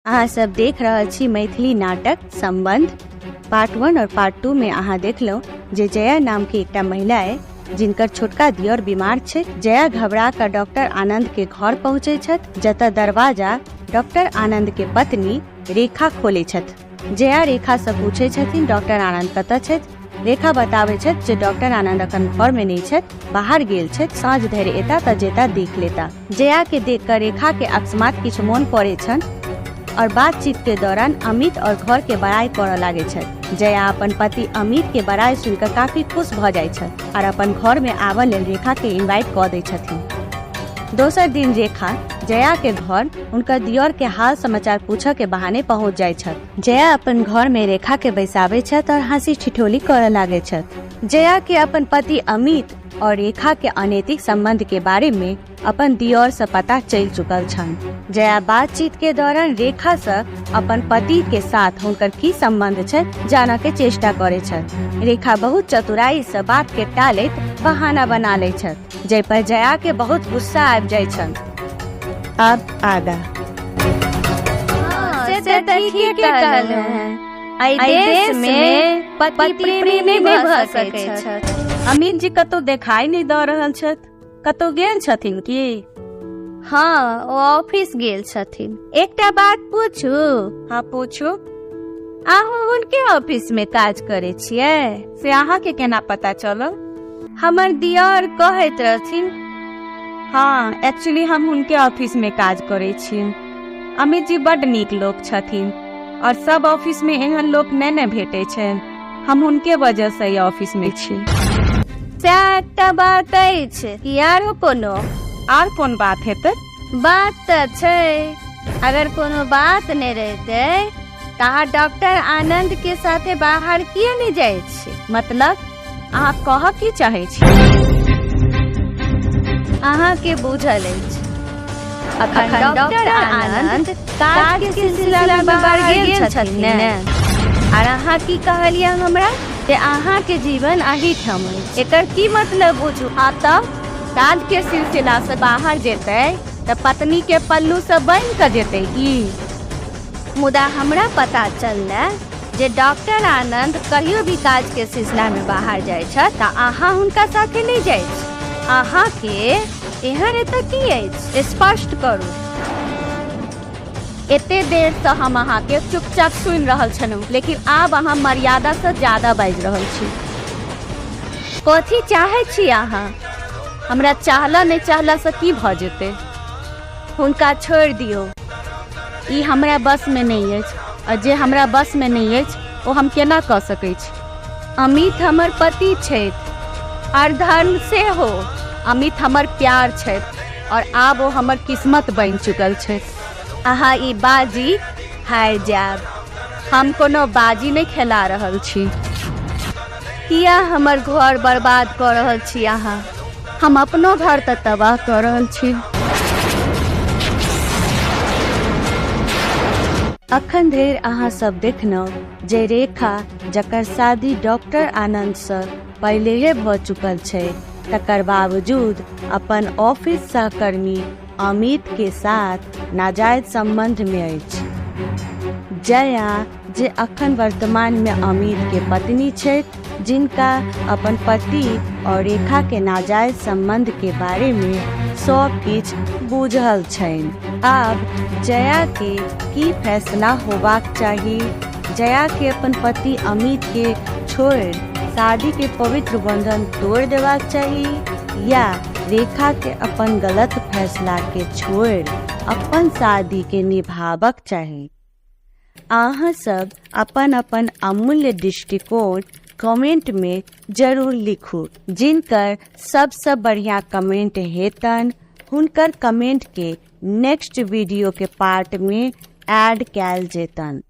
अहाँ सब देख रहल छी मैथिली नाटक संबंध पार्ट 1 और पार्ट 2 में अहाँ देखलहुँ जे जया नाम के एकटा महिला है जिनकर छोटका दियोर बीमार छै। जया घबरा कर डॉक्टर आनंद के घर पहुँचे छथि, जतऽ दरवाजा डॉक्टर आनंद के पत्नी रेखा खोले छथि। जया रेखा से पूछे छथिन डॉक्टर आनंद कतऽ छथि। रेखा बताबै छथि जे डॉक्टर आनंद अखन घर में नहीं छथि, बाहर गेल छथि, साँझ धरि एता तऽ जेता देख लेता। जया के देख कर रेखा के अकस्मात किछु मोन पड़े छन और बातचीत के दौरान अमित और घर के बड़ाई करऽ लागे छथि। जया अपन पति अमित के बड़ाई सुनकर काफी खुश भऽ जाइ छथि और अपन घर में आबऽ लेल रेखा के इनवाइट कऽ दै छथिन। दोसर दिन रेखा जया के घर हुनकर दियोर के हाल समाचार पूछऽ के बहाने पहुंच जाइ छथि। जया अपन घर में रेखा के बैसाबै छथि और हंसी ठिठोली करऽ लागे छथि। जया के अपन पति अमित और रेखा के अनैतिक संबंध के बारे में अपन दियोर से पता चल चुकल छन। जया बातचीत के दौरान रेखा से अपन पति के साथ हुनकर की संबंध छै जानऽ के चेष्टा करे छथि। रेखा बहुत चतुराई से बात के टालैत बहाना बना लै छथि, जाहि पर जया के बहुत गुस्सा आबि जाइ छन। अब आगा। से तऽ ठीके कहलहुँ हेँ। एहि देश में पति प्रेमी नहि भऽ सकैत छथि। अमित जी कतौ देखाई नहि दऽ रहल छथि, कतौ गेल छथिन की? हाँ, ओ ऑफिस गेल छथिन। एकटा बात पूछू? हाँ पूछू। अहूँ हुनके ऑफिस में काज करै छियै? से अहाँ के केना पता चलल? हमर दियर कहैत रहथिन। हाँ, एक्चुअली हम हुनके ऑफिस में काज करै छी। अमित जी बड नीक लोक छथिन और सब ऑफिस में एहन लोक नहि ने भेटै छै। हम हुनके वजह से ई ऑफिस में छी। सएह एकटा बात अछि कि आरो कोनो? आर कोन बात हेतै? बात तऽ छै, अगर कोनो बात नहि रहितै तऽ अहाँ डॉक्टर आनंद के साथे बाहर किए नहि जाइ छी? मतलब अहाँ कहऽ की चाहै छी? अहाँके बुझल अछि, अखन डॉक्टर आनंद काज के सिलसिला में बाहर गेल छथिन ने, आर अहाँ की कहलियै हमरा जे अहाँके जीवन अहीठाम अछि, एकर की मतलब बुझू? हाँ तऽ काज के सिलसिला से बाहर जेतै तऽ पत्नी के पल्लू से बनि कऽ जेतै की? मुदा हमरा पता चललै जे डॉक्टर आनंद कहियो भी काज के सिलसिला में बाहर जाइ छथि तऽ अहाँ हुनका साथे नहि जाइ छी। अहाँके एहन एतऽ की अछि? स्पष्ट करू। एते देर से हम अहाँके चुपचाप सुनि रहल छलहुँ, लेकिन आब अहाँ मर्यादा से ज्यादा बाजि रहल छी। कथी चाहै छी अहाँ? हमरा चाहला नहि चाहला से की भऽ जेतै? हुनका छोड़ि दियौ। ई हमरा बस में नहि अछि, आ जे हमरा बस में नहि अछि ओ हम केना कऽ सकै छी? अमित हमर पति छथि आर धर्म सेहो। अमित हमर प्यार छथि और आब ओ हमर किस्मत बनि चुकल छथि। अहाँ ई बाजी हारि जायब। हम कोनो बाजी नहि खेला रहल छी। किया हमर घर बर्बाद कऽ रहल छी अहाँ? हम अपनो घर तऽ तबाह कऽ रहल छी। अखन धरि अहाँ सब देखलहुँ जे रेखा, जकर शादी डॉक्टर आनंद सँ पहिलेहे भऽ चुकल छै, तकर बावजूद अपन ऑफिस सहकर्मी अमित के साथ नाजायज संबंध में अछि। जया, जे अखन वर्तमान में अमित के पत्नी छथि, जिनका अपन पति और रेखा के नाजायज संबंध के बारे में सब किछु बुझल छनि। आब जया के की फैसला होबाक चाही? जया के अपन पति अमित के छोड़ि शादी के पवित्र बंधन तोड़ि देबाक चाही या रेखा के अपन गलत फैसला के छोड़ि अपन शादी के निभाबक चाही? अहाँ सब अपन अपन अमूल्य दृष्टिकोण कमेंट में जरूर लिखू। जिनकर सबसे बढ़िया कमेंट हेतन हुनकर कमेंट के नेक्स्ट वीडियो के पार्ट में ऐड कैल जेतन।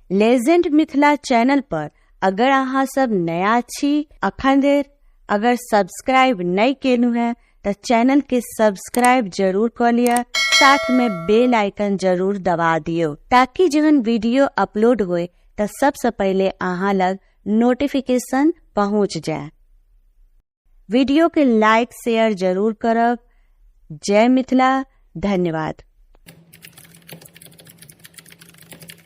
लेजेंड मिथिला चैनल पर अगर अहाँ सब नया छी, अखन धरि अगर सब्सक्राइब नहीं केलहुँ हैं तो चैनल के सब्सक्राइब जरूर कर लिया, साथ में बेल आइकन जरूर दबा दियो ताकि जहन वीडियो अपलोड होए तो सबसे पहले अहाँ लग नोटिफिकेशन पहुंच जाए। वीडियो के लाइक शेयर जरूर करब। जय मिथिला, धन्यवाद।